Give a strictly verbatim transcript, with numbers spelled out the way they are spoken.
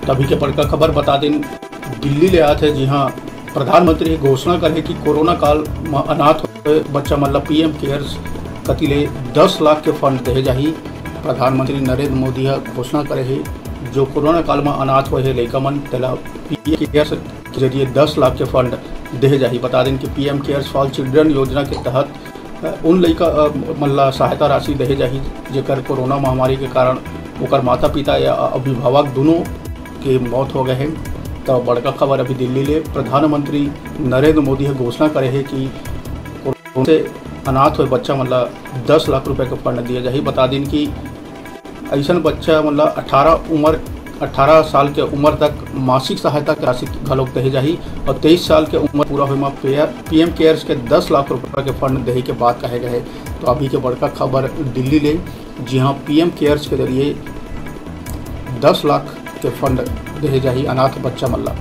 अभी के बड़का खबर बता दिन, दिल्ली ले आत हे, जिहां प्रधानमंत्री घोषणा करे हे कि कोरोना काल म अनाथ होए बच्चा मन ला पीएम केयर्स कति ले दस लाख के फंड देहे जाही। प्रधानमंत्री नरेंद्र मोदी ह घोषणा करे हे, जो कोरोना काल म अनाथ होए हे लइका मन, तेला पीएम केयर्स के जरिए दस लाख के फंड देहे जाही। बता देन कि पीएम केयर्स फॉर चिल्ड्रन योजना के तहत, अ, उन लइका, अ, मन ला सहायता राशि देहे जाही, जेकर कोरोना महामारी के कारण ओकर माता-पिता या अभिभावक दुनों के मौत हो गए हे। तो बड़का खबर अभी दिल्ली ले, प्रधानमंत्री नरेंद्र मोदी ह घोषणा करे हे कि कोरोना से अनाथ होए बच्चा मन ला दस लाख रुपए के फंड दिया जाही। बता दिन कि अइसन बच्चा मन ला अठारह उम्र, अठारह साल के उम्र तक मासिक सहायता के राशि घलोक देहे जाही और तेईस साल के उम्र पूरा होए म पेयर-, पीएम केयर्स के दस लाख रुपए के फंड देहे के बात कहे गए हे। तो अभी के बड़का खबर दिल्ली ले, जिहां पीएम केयर्स के जरिए दस लाख के फंड देहे जाही अनाथ बच्चा मन ला।